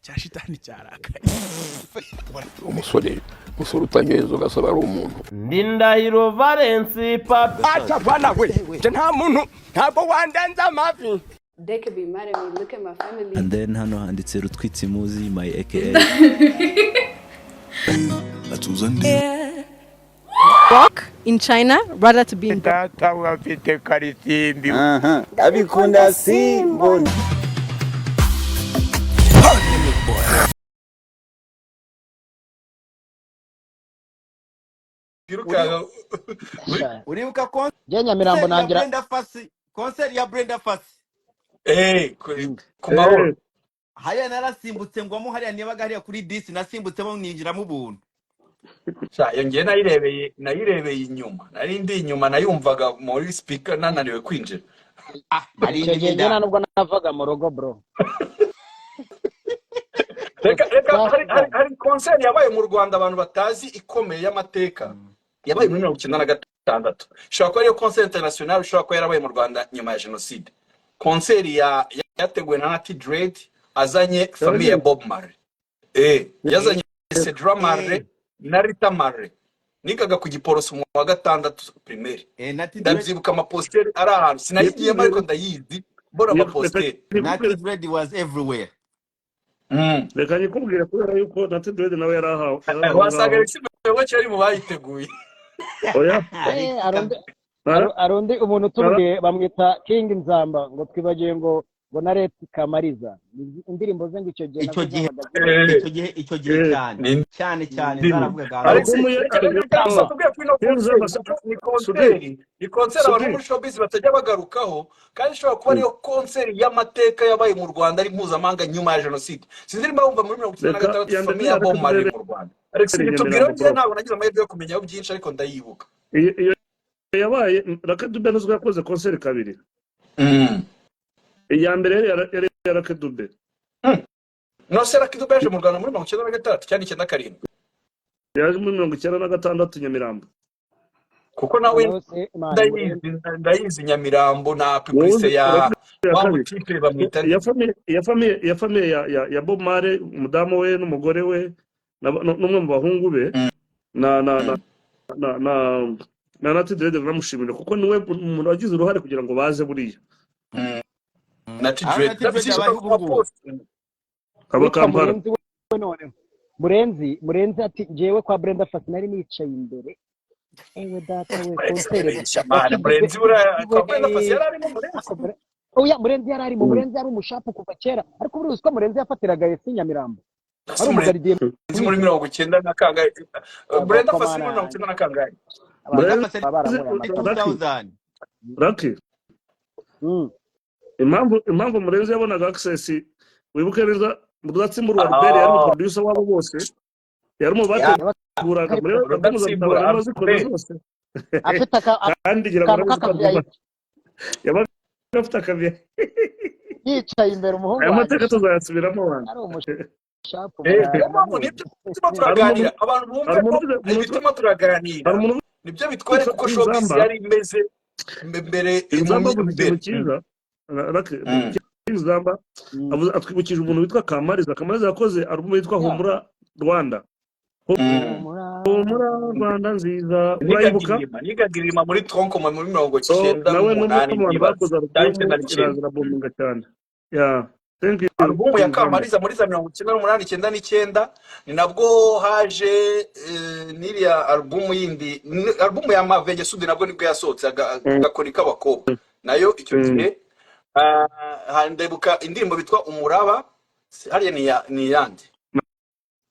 Cya shitani cyarakaye. Umusore, umusore utanyoye inzoga asaba ari umuntu. Ndindahiro Valence Papi. Acha bana we, nje nta muntu, ntabwo wandenza amavi. They could be mad at me. Look at my family. And then hano handitse Rutwitsi Muzi, my aka. Atuza ndi. Walk in China rather to be in Data we afite karisimbi. Abikunda simbona. Twirukanka. Uribuka Njye Nyamirambo concert ya nangira. Brenda Fassie, concert ya Brenda Fassie? Ku mahoro. Hariya narasimbutse ngwamo hariya, nibaga hariya kuri disi nasimbutsemo ninjiramo ubuntu. Sha, iyo ngiye nayirebeye inyuma, nari ndi inyuma, nayumvaga muri speaker, nananiwe kwinjira. Ah, nari Icyo ndimo gihe njye nta indani. nubwo navaga mu rugo, bro. Reka reka, hari hari Twavugana. hari concert yabaye mu Rwanda abantu batazi, ikomeye y'amateka, yabaye muri 96. Ishobora kuba ariyo concert international ishobora kuba yarabaye mu Rwanda nyuma ya jenoside, concert ya yateguwe na Natty Dread azanye famille ya Bob Marley, yazanye Cedra Marley na Rita Marley. Nigaga ku Giporoso mu wa gatandatu primaire. Natty Dread. Ndabyibuka amaposteri ari ahantu, sinayigiyemo ariko ndayizi, mbona Reka amaposteri. Natty nikubwire. Dread was everywhere. Reka nyikubwire, kubera yuko Natty Dread nawe yari ahawe, yari aho Wasanga ngaho. Alexis Muyoboke yari mu bayiteguye. Oya. Alex Hari undi Ara- hari undi umuntu utubwiye bamwita King Nzamba, ngo twibagiwe ngo na Leti Kamariza, indirimbo ze ngo icyo gihe icyo nazo gihe zabaga ziri. Icyo gihe, icyo gihe, cyane cyane cyane Ndimi. zaravugaga ahantu Alex, Alubumu ye reka reka aryoha. gusa tubwiye kuri ino King concert, Nzamba kuko ni Sudi. concert, ni concert abantu bo Sudi. muri showbiz batajya bagarukaho, kandi ishobora kuba ariyo concert y'amateka yabaye mu Rwanda ari mpuzamahanga nyuma ya jenoside. Sinzi niba wumva muri mirongo icyenda na Reka gatandatu ya mbere famille ya ya Bob Lucky Marley Dube mu Rwanda. Alex, yari nitubwire Nyamirambo, njye bro. ntabwo nagize amahirwe yo kumenyaho byinshi, ariko ndayibuka. Iyo yabaye, Lucky Dube nuzwo yakoze concert kabiri. Iya mbere yari iya Lucky Dube. No se Lucky Dube yaje mu Rwanda muri 96 cyangwa 97? Yaje muri 96 Nyamirambo. Kuko nawe Noneho se Imana ndayizi, Murenzi. ndayizi Nyamirambo na wowe publicité ya Lucky Dube ya wa kabiri. mutipe bamwita Ya famille, ya famille, ya famille ya Bob Marley, umudamu we n'umugore we n'umwe mu bahungu be na na na na na na Natty Dread. Namushimira kuko niwe umuntu wagize uruhare kugira ngo baze buriya. Natty Aho Dread Natty Dread ndabyishyura abayeho ku ubu ngubu. mapost. Kaba Witwa Kampala. Murenzi we, noneho Murenzi ati njyewe kwa Brenda Fassie nari nicaye imbere, ewe data we, concert Abeshya mana. Lucky Dube Murenzi buriya kwa Brenda Fassie we yari arimo Murenzi. Ako oya, Murenzi yari arimo. Murenzi yari umushapu kuva kera, ariko buriya uzi ko Murenzi yafatiraga esi Nyamirambo Ese ari umugaridiye Murenzi muri mirongo icyenda na kangahe? Brenda Abagabo Fassie muri mirongo mana icyenda na kangahe? abantu Brenda Murenzi Fassie baba baranyweye muri amata. Lucky 2000. Lucky. Impamvu Murenzi yabonaga access, wibuke neza Rudatsimburwa Albert yari umuproducer wabo bose, yari mu bateguraga muri album za Rudatsimburwa Mutabazi zikoze Albert. zose. Afite Kandi ngira ngo akantu urabizi ko k'akaviyayi. Yabaga afite akaviya. Yicaye imbere umuhungu Aya wanjye mateka tuzayasubiramo wanjye. ari umushapu. Niyo mpamvu nibyo turimo Hari umuntu turaganira, abantu bumve hari ko umuntu uvuze ibi turimo turaganira hari umuntu nibyo bitwereka witwa uko showbiz Inzamba. yari imeze mbere mu Inzamba avuze mbere. ikintu cyiza. Lucky Inzamba atwibukije umuntu witwa Kamariza. Kamariza yakoze album yitwa Humura Rwanda. Humura Rwanda nziza, urayibuka? Nigaga irima muri tronko muri mirongo So icyenda nawe ni umwe n'umunani mu bantu ndibaza bakoze cyangwa alubumu 99. iraza irabuminga cyane. Yeah, thank you. Alubumu ya Inzamba. Kamariza muri za 98, 99, ni nabwo haje n'iriya alubumu yindi, alubumu ya Mavenge Sudi nabwo nibwo yasohotse, agakoni k'abakobwa nayo icyo gihe. Ndibuka indirimbo bitwa Umuraba, hariya ni iyande?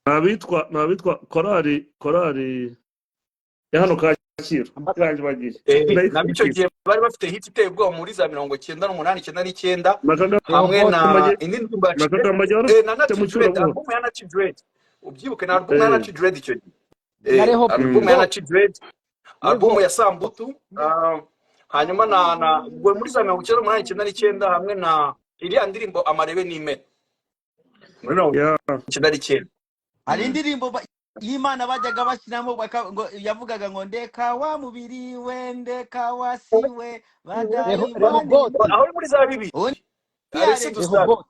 Ni abitwa korali ya hano Kacyiru irangi bagiye. Nabo icyo Ndayikurikiza. gihe bari bafite hit iteye ubwoba muri za 98, 99, Na Kagame hamwe na Kagambage indi ndirimbo ya na Kagambage wari na ufite Natty mu Dread, cyurabuhoro. alubumu ya Natty Dread, ubyibuke na alubumu ya Natty Dread icyo gihe. Na Alubumu ya Rehoboth. Natty Dread, alubumu ya Sambutu, hanyuma na ubwo muri za 98, 99, hamwe na iriya ndirimbo Amarebe n'Imena muri mirongo Yeah. icyenda n'icyenda. Hari indirimbo y'Imana bajyaga bashyiramo ngo yavugaga ngo ndeka wa mubiri we, ndeka wa siwe badayimoni. Rehoboth. Aho ni muri za bibiri. Ubu ni Alexis Alex. Dusabe. Rehoboth.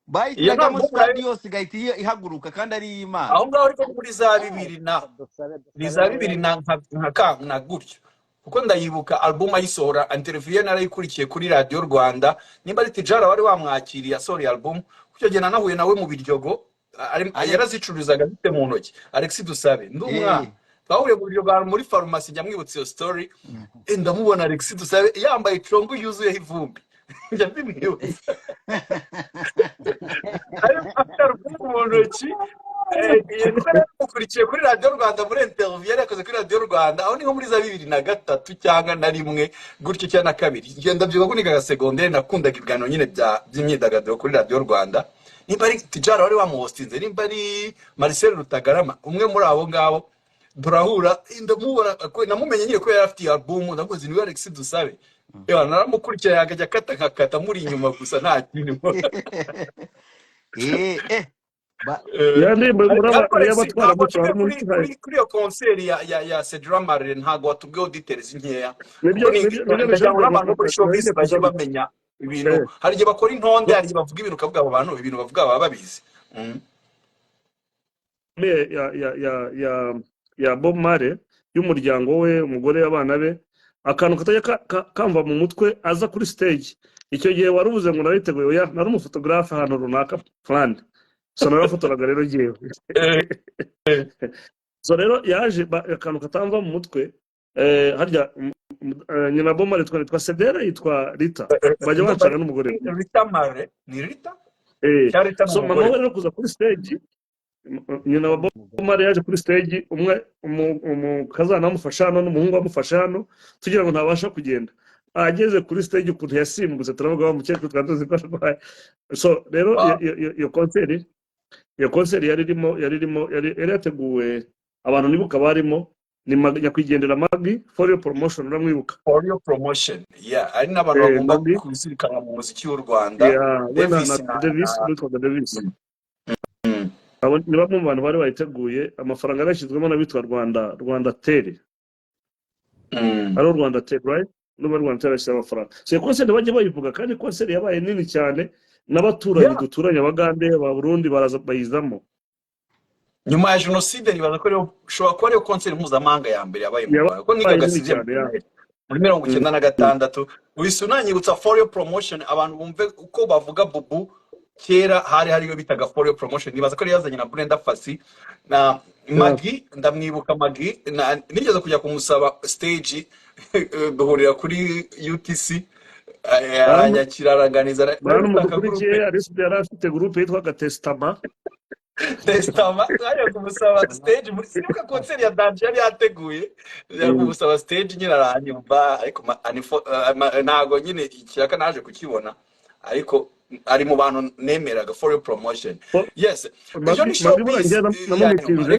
Iyo Bayishyiragamo album nayo stade yose igahita ihaguruka kandi ari iy'Imana. Aho ngaho ariko muri za bibiri na Dusabe ni Dusabe za nawe bibiri na nka ka na gutyo, kuko ndayibuka album ayisohora, interview ye narayikurikiye kuri Radiyo Rwanda, nimba ari Tijara wari wamwakiriye asohora album. Icyo gihe nanahuye nawe mu Biryogo, Alex. Yarazicuruzaga afite mu ntoki. Alex Dusabe, ndi umwana, twahuriye mu Biryogo ahantu muri farumasi, njya mwibutsa iyo story. Ndamubona Alex Dusabe yambaye congo yuzuyeho ivumbi, njya mbimwibutsa, ariko afite album mu ntoki. Iyo niko namukurikiye kuri Radiyo Rwanda muri interview yari yakoze kuri Radiyo Rwanda. Aho ni nko muri za 2003 cyangwa na rimwe gutyo cyangwa na kabiri. Ngenda ndabyibuka ko nigaga segonderi, nakundaga ibiganiro nyine by'imyidagaduro kuri Radiyo Rwanda. Nimba ari Tijara wari wamuhostinze, nimba ari Marcel Rutagarama, umwe muri abo ngabo turahura, ndamubona, namumenye nyine ko yari afite iyi album, ndamuzi, niwe Alex Dusabe. Ewa, naramukurikiye akajya akata nkakata muri inyuma gusa, nta kintu. Ya ndirimbo Ariko muri Alex, ntabwo y'abatwaramuco watubwiye harimo kuri kuri kuri iyo concert ya Cedra Marley, ntabwo watubwiyeho details nkeya, nibyo. Kuko ni Nibyo ndagira ngo nashakaga n'abantu bo muri showbiz nari bajye kuza bamenya ibintu. Hari igihe bakora intonde, hari igihe bavuga ibintu ukavuga abo bantu ibintu bavuga baba babizi. Ya Bob Marley, y'umuryango we, umugore, abana be, akantu katajya kamva mu mutwe, aza kuri stage. Icyo gihe wari uvuze ngo nariteguye, oya, nari umufotogarafe ahantu runaka fulani, so narafotoraga rero jyewe. So rero yaje akantu katamva mu mutwe, harya nyina Bob Marley yitwa Cedella, yitwa Rita, bajya Ndumva bacana n'umugore we. Rita Marley, ni Rita cyangwa Rita ni So mama umugore we rero kuza kuri stage, nyina wa Bob Marley yaje kuri stage, umwe umukazana amufasha hano n'umuhungu amufasha hano, tugira ngo ntabasha kugenda. Ageze kuri stage ukuntu yasimbutse, turavuga wa mukecuru twari tuzi ko arwaye. So rero iyo concert yari yateguwe, abantu nibuka barimo ni nyakwigendera Maggie for your promotion, uramwibuka? For your promotion, yeah, ari n'abantu bagomba Maggie kuzirikana mu muziki w'u Rwanda. Yeah, we na Davis na na Davis, na witwaga Davis. Abo ni bamwe mu bantu bari bayiteguye. Amafaranga yarashyizwemo n'abitwa Rwanda Tel. Ariho Rwanda Tel, right? N'ubu Rwanda Tel yashyizeho amafaranga. So iyo concert bajya bayivuga, kandi concert yabaye nini cyane, n'abaturanyi duturanye, Abagande, ba Burundi, baraza bayizamo. Nyuma ya jenoside nibaza ko ariyo ushobora kuba ariyo concert mpuzamahanga ya mbere yabaye mu Rwanda, kuko nigaga Yabaye nini sixième cyane, ya. primaire muri 96. Uhise unanyibutsa for your promotion. Abantu bumve uko bavuga bubu, kera hari hariyo bitaga for your promotion, nibaza ko yari yazanye na Brenda Fassie na Maggie. Ndamwibuka Maggie, nigeze kujya kumusaba stage, duhurira kuri UTC, aranyakira, aranganiza, Bantu nari mfite mudukurikiye, akagurupe. Ariside yari afite groupe yitwaga Testama. Testama. Twajya kumusaba stage muri, sinibuka concert ya Danje yari yateguye, yari kumusaba stage nyine aranyumva, ariko ntago nyine ikiraka naje kukibona, ariko ari mu bantu nemeraga, for your promotion. Yes, iyo ni Maggie buriya showbiz njye ya nyuma. namumitinze.